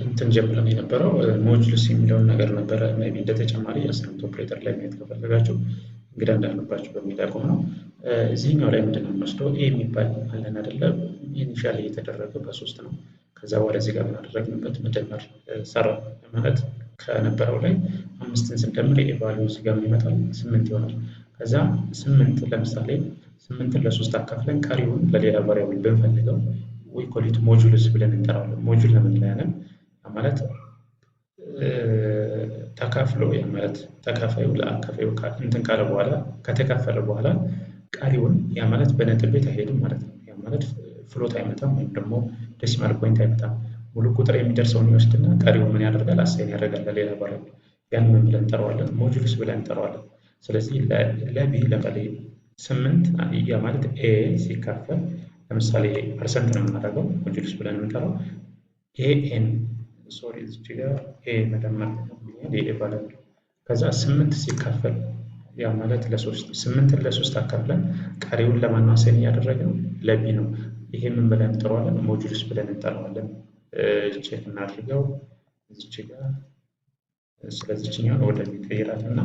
እንትን ጀምረን የነበረው modulus የሚለውን ነገር ነበረ። Maybe እንደ ተጨማሪ assignment operator ላይ ማየት ከፈለጋችሁ እንግዳ እንዳልባችሁ በሚል ያቆም ነው። እዚህኛው ላይ ምንድን ነው የምንወስደው? A የሚባል አለን አይደለ? Initially የተደረገው በሶስት ነው። ከዛ በኋላ እዚህ ጋር ምን አደረግንበት? መደመር ሰራ ማለት ከነበረው ላይ አምስትን ስንደምር የ A value እዚህ ጋር ምን ይመጣል? ስምንት ይሆናል። ከዛ ስምንት ለምሳሌ ስምንትን ለሶስት አካፍለን ቀሪውን ለሌላ variable ብንፈልገው we call it modulus ብለን እንጠራዋለን። Module ለምን ማለት ተካፍሎ ያ ማለት ተካፋዩ ለአካፋዩ እንትን ካለ በኋላ ከተካፈለ በኋላ ቀሪውን ያ ማለት በነጥብ ቤት አይሄድም ማለት ነው። ያ ማለት float አይመጣም ወይም ደግሞ decimal point አይመጣም። ሙሉ ቁጥር የሚደርሰውን ይወስድና ቀሪውን ምን ያደርጋል? Assign ያደርጋል ለሌላ variable። ያን ምን ብለን እንጠራዋለን? Modulus ብለን እንጠራዋለን። ስለዚህ ለ B ለምሳሌ ስምንት ያ ማለት A ሲካፈል ለምሳሌ percent ነው የምናደርገው modulus ብለን የምንጠራው A ን sorry፣ እዚች ጋር A መደመር የ A value ከዛ ስምንት ሲካፈል ያ ማለት ለሶስት፣ ስምንትን ለሶስት አካፍለን ቀሪውን ለማን assign እያደረግን ለ B ነው። ይሄ ምን ብለን እንጠራዋለን? Modulus ብለን እንጠራዋለን። Check እናድርገው እዚች ጋር። ስለዚህኛውን ወደ B ቀይራት እና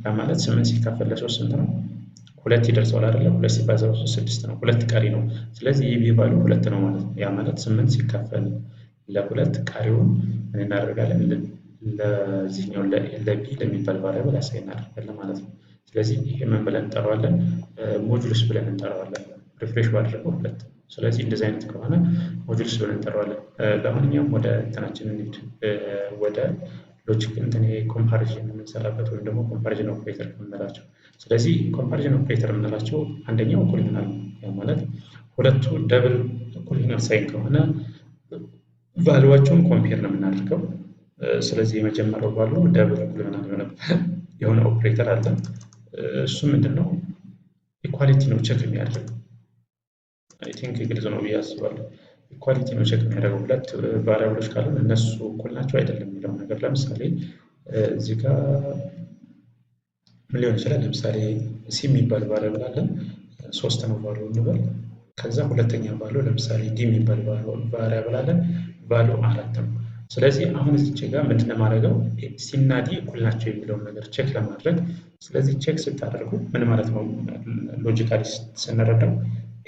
ያ ማለት ስምንት ሲካፈል ለሶስት ስንት ነው? ሁለት ይደርሰዋል አይደለ? ሁለት ሲባዛ በሶስት ስድስት ነው። ሁለት ቀሪ ነው። ስለዚህ የ B value ሁለት ነው ማለት ነው። ያ ማለት ስምንት ሲካፈል ለሁለት ቀሪውን ምን እናደርጋለን? ለዚህኛው ለ B ለሚባል variable assign እናደርጋለን ማለት ነው። ስለዚህ ይሄ ምን ብለን እንጠራዋለን? Modulus ብለን እንጠራዋለን። Refresh ባደረገው ሁለት። ስለዚህ እንደዚህ አይነት ከሆነ modulus ብለን እንጠራዋለን። ለማንኛውም ወደ እንትናችን እንሂድ። ወደ logic እንትን comparison የምንሰራበት ወይም ደግሞ comparison operator የምንላቸው። ስለዚህ comparison operator የምንላቸው አንደኛው እኩል ይሆናል። ያ ማለት ሁለቱ double እኩል ይሆናል sign ከሆነ value ዋቸውን compare ነው የምናደርገው። ስለዚህ የመጀመሪያው value double እኩል ይሆናል የሆነ ኦፕሬተር አለ። እሱ ምንድን ነው? Equality ነው check የሚያደርገው። I think ግልጽ ነው ብዬ አስባለሁ። Equality ነው check የሚያደርገው። ሁለት variable ኦች ካሉን እነሱ እኩል ናቸው አይደለም የሚለው ነገር። ለምሳሌ እዚህ ጋር ምን ሊሆን ይችላል? ለምሳሌ C የሚባል variable አለን፣ ሶስት ነው value እንበል። ከዛ ሁለተኛ value ለምሳሌ D የሚባል variable አለን፣ value አራት ነው። ስለዚህ አሁን እዚች ጋር ምንድን ነው የማደርገው? C እና D እኩል ናቸው የሚለውን ነገር check ለማድረግ። ስለዚህ check ስታደርጉ ምን ማለት ነው? Logically ስንረዳው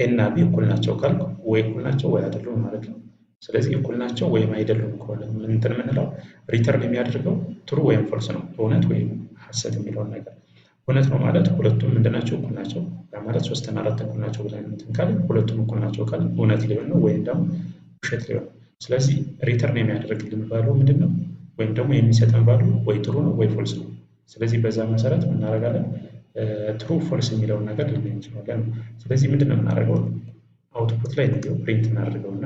A እና B እኩል ናቸው ካልኩ ወይ እኩል ናቸው ወይ አይደሉም ማለት ነው። ስለዚህ እኩል ናቸው ወይም አይደሉም ከሆነ እንትን የምንለው return የሚያደርገው true ወይም false ነው፣ እውነት ወይም ሀሰት የሚለውን ነገር። እውነት ነው ማለት ሁለቱም ምንድናቸው? እኩል ናቸው። ያ ማለት ሶስት እና አራት እኩል ናቸው ብለን እንትን ካልን፣ ሁለቱም እኩል ናቸው ካልን እውነት ሊሆን ነው ወይም ደግሞ ውሸት ሊሆን ነው። ስለዚህ return የሚያደርግልን value ምንድን ነው? ወይም ደግሞ የሚሰጠን value ወይ true ነው ወይ false ነው። ስለዚህ በዛ መሰረት ምን እናደርጋለን? True false የሚለውን ነገር ልናይ እንችላለን። ስለዚህ ምንድን ነው የምናደርገው? Output ላይ ነው print እናደርገው እና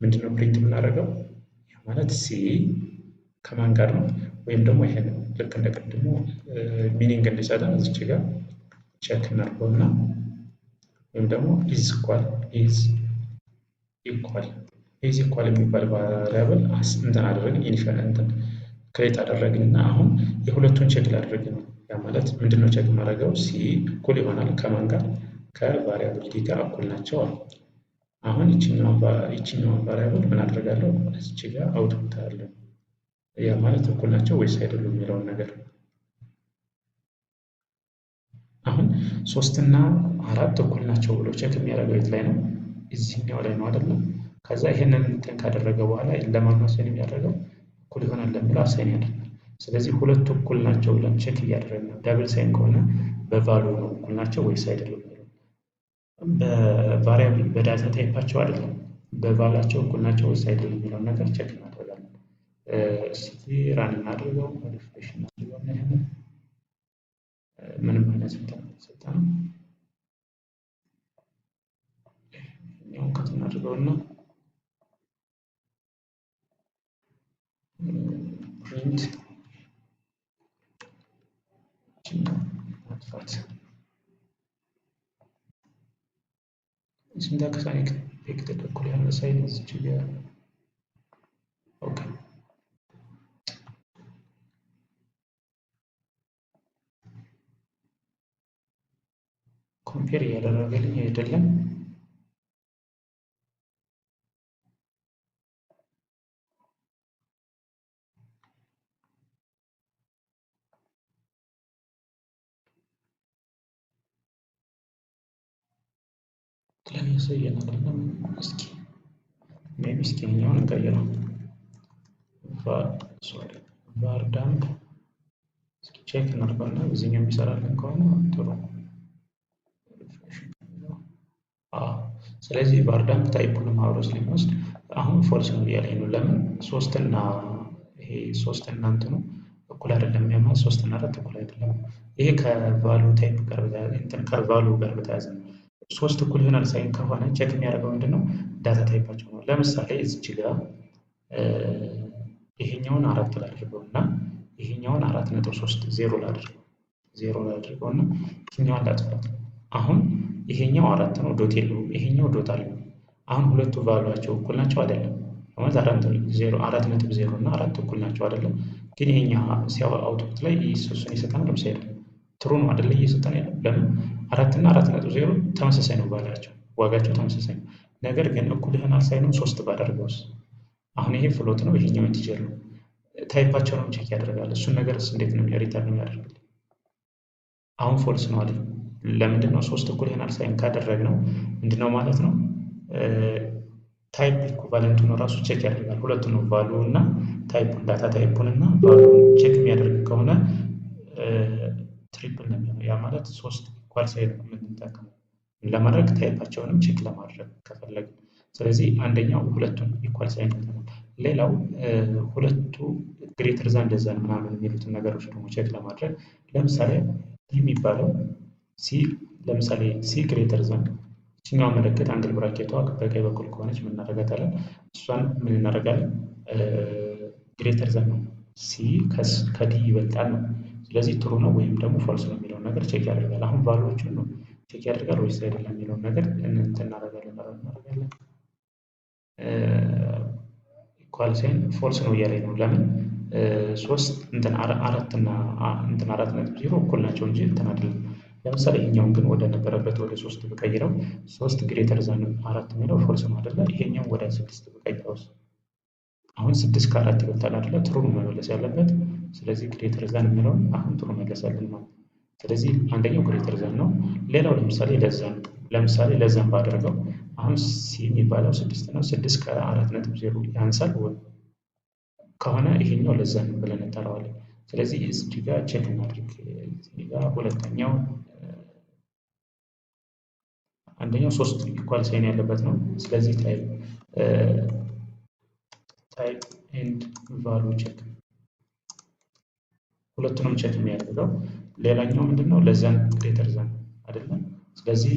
ምንድን ነው print የምናደርገው? ያ ማለት C ከማን ጋር ነው? ወይም ደግሞ ይሄን ልክ እንደ ቅድሙ meaning እንዲሰጠን እዚች ጋር check እናድርገውና ወይም ደግሞ is equal is equal የሚባል variable እንትን አደረግን፣ initial እንትን create አደረግን እና አሁን የሁለቱን check ላደርግ ነው። ያ ማለት ምንድነው check የማደርገው? C እኩል ይሆናል ከማን ጋር? ከ variable D ጋር እኩል ናቸው አሉ። አሁን ይችኛዋን variable ምን አደርጋለሁ? እዚች ጋር output አለ። ያ ማለት እኩል ናቸው ወይስ አይደሉም የሚለውን ነገር። አሁን ሶስትና አራት እኩል ናቸው ብሎ check የሚያደርገው የት ላይ ነው? እዚህኛው ላይ ነው አይደለም? ከዛ ይሄንን እንትን ካደረገ በኋላ ለማን ነው assign የሚያደርገው? እኩል ይሆናል ለሚለው assign ያደርጋል። ስለዚህ ሁለቱ እኩል ናቸው ብለን check እያደረግን ነው። Double sign ከሆነ በ value ነው እኩል ናቸው ወይስ አይደሉም የሚለው። በ variable በ data type ኣቸው አይደለም፣ በ value ኣቸው እኩል ናቸው ወይስ አይደሉም የሚለውን ነገር check እናደርጋለን። እስቲ run እናድርገው፣ refresh እናድርገው። ይሄንን ምንም አይነት እንትን አልሰጠንም። ይሄኛውን cut እናድርገውና print ማጥፋት። Syntax unexpected እኩል ያለ sign እዚች ጋር። Okay፣ compare እያደረገልኝ አይደለም። ላይ ያሳየን አይደለም። እስኪ maybe እስኪ ይሄኛውን እንቀይረው። Sorry, var dump እስኪ check እናድርገውና እዚህኛው የሚሰራልን ከሆነ ጥሩ። ስለዚህ var dump type ኡንም አብሮ ስለሚወስድ አሁን false ነው እያለኝ ነው። ለምን? ሶስትና ይሄ ሶስትና እንትኑ እኩል አይደለም። ያ ማለት ሶስት እና አራት እኩል አይደለም። ይሄ ከ value type ጋር እንትን ከ value ጋር በተያያዘ ነው። ሶስት እኩል ይሆናል sign ከሆነ check የሚያደርገው ምንድነው? Data type ኣቸው ነው። ለምሳሌ እዚች ጋር ይሄኛውን አራት ላድርገው እና ይሄኛውን 4.30 ላድርገው፣ ዜሮ ላድርገው እና ይሄኛውን ላጥፋት። አሁን ይሄኛው አራት ነው፣ dot የለውም። ይሄኛው dot አለው። አሁን ሁለቱ value ኣቸው እኩል ናቸው አይደለም? ማለት 4.0 እና አራት እኩል ናቸው አይደለም? ግን ይሄኛው ሲያው output ላይ ሶስቱን ይሰጠናል። ለምሳሌ true ነው አይደለ እየሰጠን ያለው? ለምን? አራት እና 4.0 ተመሳሳይ ነው value ኣቸው፣ ዋጋቸው ተመሳሳይ ነው። ነገር ግን እኩል ይሆናል sign ኡን ሶስት ባደርገውስ? አሁን ይሄ float ነው፣ ይሄኛው integer ነው። Type ኣቸውንም check ያደርጋል። እሱን ነገርስ እንዴት ነው return የሚያደርግልን? አሁን false ነው አይደል? ለምንድን ነው? ሶስት እኩል ይሆናል sign ካደረግነው ምንድነው ማለት ነው? Type equivalent ኡን ራሱ check ያደርጋል። ሁለቱን ነው፣ value እና type ኡን፣ data type ኡን እና value ን check የሚያደርግ ከሆነ triple ነው የሚሆነው። ያ ማለት ሶስት equal sign ነው የምንጠቀመው ለማድረግ፣ type ኣቸውንም check ለማድረግ ከፈለግን። ስለዚህ አንደኛው ሁለቱን equal sign ይጠቀማል። ሌላው ሁለቱ greater than፣ less than ምናምን የሚሉትን ነገሮች ደግሞ check ለማድረግ ለምሳሌ የሚባለው C፣ ለምሳሌ C greater than ይችኛዋ ምልክት angle bracket ኧ በቀኝ በኩል ከሆነች ምን እናደርጋታለን? እሷን ምን እናደርጋለን? Greater than ነው። C ከ D ይበልጣል ነው። ስለዚህ true ነው ወይም ደግሞ false ነው የሚለውን ነገር check ያደርጋል። አሁን value ዎቹን ነው check ያደርጋል ወይስ አይደለም የሚለውን ነገር እንትን እናደርጋለን። Equal sign false ነው እያለኝ ነው። ለምን? ሶስት እንትን አራት እና እንትን 4.0 እኩል ናቸው እንጂ እንትን አይደለም። ለምሳሌ ይሄኛውን ግን ወደ ነበረበት ወደ ሶስት ብቀይረው ሶስት greater than አራት የሚለው false ነው አይደለ? ይሄኛውን ወደ ስድስት ብቀይረውስ? አሁን ስድስት ከአራት ይበልጣል አይደለ? True ነው መመለስ ያለበት። ስለዚህ greater than የሚለውን አሁን true መለሰልን ማለት ነው። ስለዚህ አንደኛው greater than ነው። ሌላው ለምሳሌ less than፣ ለምሳሌ less than ባደርገው አሁን C የሚባለው ስድስት ነው። ስድስት ከ4.0 ያንሳል ከሆነ ይሄኛው less than ብለን እንጠራዋለን። ስለዚህ እዚህ ጋር check እናድርግ። እዚህ ጋር ሁለተኛው አንደኛው ሶስት equal sign ያለበት ነው። ስለዚህ type and value check፣ ሁለቱንም check የሚያደርገው። ሌላኛው ምንድነው? Less than፣ greater than አይደለም። ስለዚህ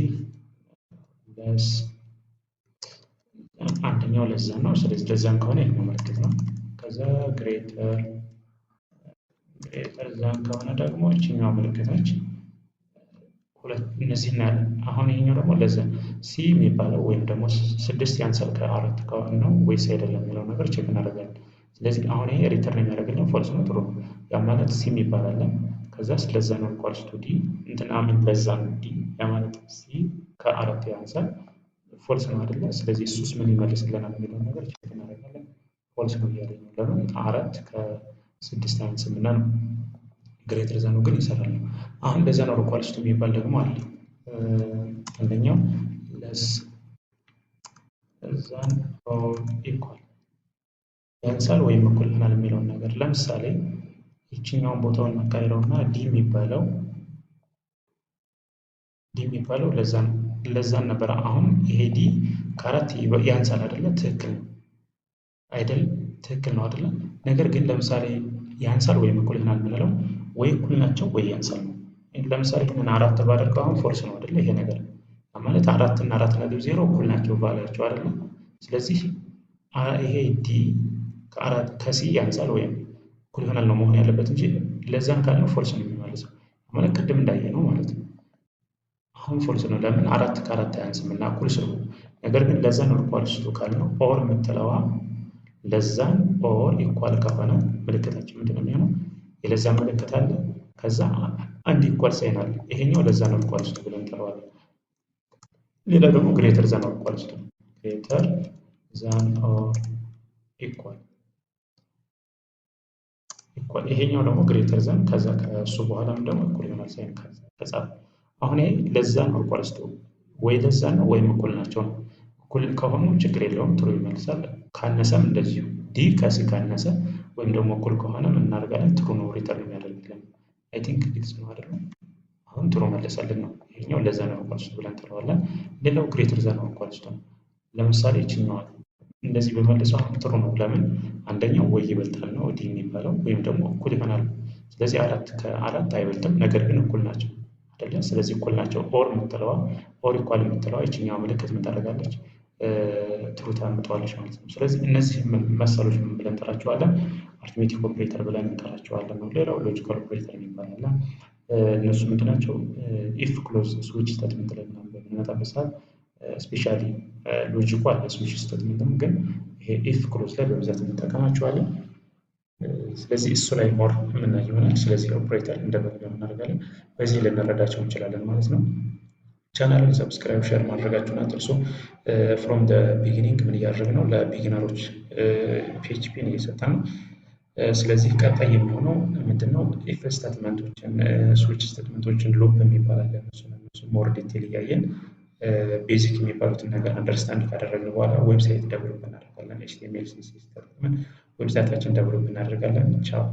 less አንደኛው less than ነው። ስለዚህ less than ከሆነ ይሄኛው ምልክት ነው። ከዛ greater than ከሆነ ደግሞ እችኛዋ ምልክት ነች። ሁለት እነዚህ እናያለን። አሁን ይሄኛው ደግሞ less than C የሚባለው ወይም ደግሞ ስድስት ያንሳል ከአራት ነው ወይስ አይደለም የሚለው ነገር check እናደርጋለን። ስለዚህ አሁን ይሄ return የሚያደርግልን false ነው፣ ጥሩ ነው። ያ ማለት C የሚባል አለ። ከዛ less than or equals to D እንትን አሚን less than D፣ ያ ማለት C ከአራት ያንሳል፣ false ነው አይደለ? ስለዚህ እሱስ ምን ይመልስልናል የሚለውን ነገር check እናደርጋለን። False ነው እያለኝ ነው። ለምን? አራት ከስድስት አያንስም እና ነው። Greater than ኡ ግን ይሰራል። አሁን less than or equals to የሚባል ደግሞ አለ። አንደኛው less than or equal፣ ያንሳል ወይም እኩል ይሆናል የሚለውን ነገር ለምሳሌ ይችኛውን ቦታውን እናካሂደውና D የሚባለው less than ነበረ። አሁን ይሄ D ከአራት ያንሳል አይደለ? ትክክል ነው አይደል? ትክክል ነው አይደለ? ነገር ግን ለምሳሌ ያንሳል ወይም እኩል ይሆናል የምንለው ወይ እኩል ናቸው ወይ ያንሳል ነው። ለምሳሌ ይህንን አራት ባደርገው አሁን false ነው አይደለ? ይሄ ነገር ማለት አራት እና 4.0 እኩል ናቸው value ኣቸው አይደለ? ስለዚህ ይሄ D ከአራት ከ C ያንሳል ወይም እኩል ይሆናል ነው መሆን ያለበት እንጂ less than ካልነው false ነው የሚመልሰው። ማለት ቅድም እንዳየነው ማለት ነው። አሁን false ነው። ለምን? አራት ከአራት አያንስም እና እኩል ስለሆኑ። ነገር ግን less than or equals to ካልነው or የምትለዋ less than or equal ከሆነ ምልክታችን ምንድን ነው የሚሆነው? የ less than ምልክት አለ። ከዛ አንድ equal sign አለ። ይሄኛው less than or equals to ብለን እንጠራዋለን። ሌላ ደግሞ greater than or equals to፣ greater than or equal። ይሄኛው ደግሞ greater than፣ ከዛ ከእሱ በኋላም ደግሞ እኩል ይሆናል sign ከጻፈ። አሁን ይሄ less than or equals to ወይ less than ነው ወይም እኩል ናቸው ነው። እኩል ከሆኑ ችግር የለውም፣ true ይመልሳል። ካነሰም እንደዚሁ D ከ C ካነሰ ወይም ደግሞ እኩል ከሆነ ምን እናደርጋለን? True ነው return የሚያደርግልን። I think ግልጽ ነው አይደለም? አሁን true መለሰልን ነው። ይሄኛው less than or equals to ብለን እንጠራዋለን። ሌላው greater than or equals to ነው። ለምሳሌ ይችኛዋል እንደዚህ በመልሰው አሁን true ነው። ለምን? አንደኛው ወይ ይበልጣል ነው D የሚባለው ወይም ደግሞ እኩል ይሆናል። ስለዚህ አራት ከአራት አይበልጥም፣ ነገር ግን እኩል ናቸው አይደለ? ስለዚህ እኩል ናቸው። Or የምትለዋ፣ or equal የምትለዋ ይችኛዋ ምልክት ምን ታደርጋለች? True ታመጣዋለች ማለት ነው። ስለዚህ እነዚህ መሰሎች ምን ብለን እንጠራቸዋለን? Arithmetic operator ብለን እንጠራቸዋለን ነው። ሌላው logical operator የሚባል አለ። እነሱ ምንድን ናቸው? If clause፣ switch statement ላይ ምናምን በምንመጣበት ሰዓት specially logic ኩ አለ፣ switch statement ም፣ ግን ይሄ if clause ላይ በብዛት እንጠቀማቸዋለን። ስለዚህ እሱ ላይ more የምናይ ይሆናል። ስለዚህ ኦፕሬተር እንደ መግቢያ እናደርጋለን። በዚህ ልንረዳቸው እንችላለን ማለት ነው። ቻናሉን subscribe፣ share ማድረጋችሁን አትርሱ። From the beginning ምን እያደረግን ነው? ለ beginner ኦች PHP ን እየሰጠን ነው። ስለዚህ ቀጣይ የሚሆነው ምንድነው? If statement ኦችን፣ switch statement ኦችን፣ loop የሚባል አለ። እነሱ more detail እያየን basic የሚባሉትን ነገር understand ካደረግን በኋላ website develop እናደርጋለን። HTML፣ CSS ተጠቅመን website ኣችን develop እናደርጋለን። ቻው።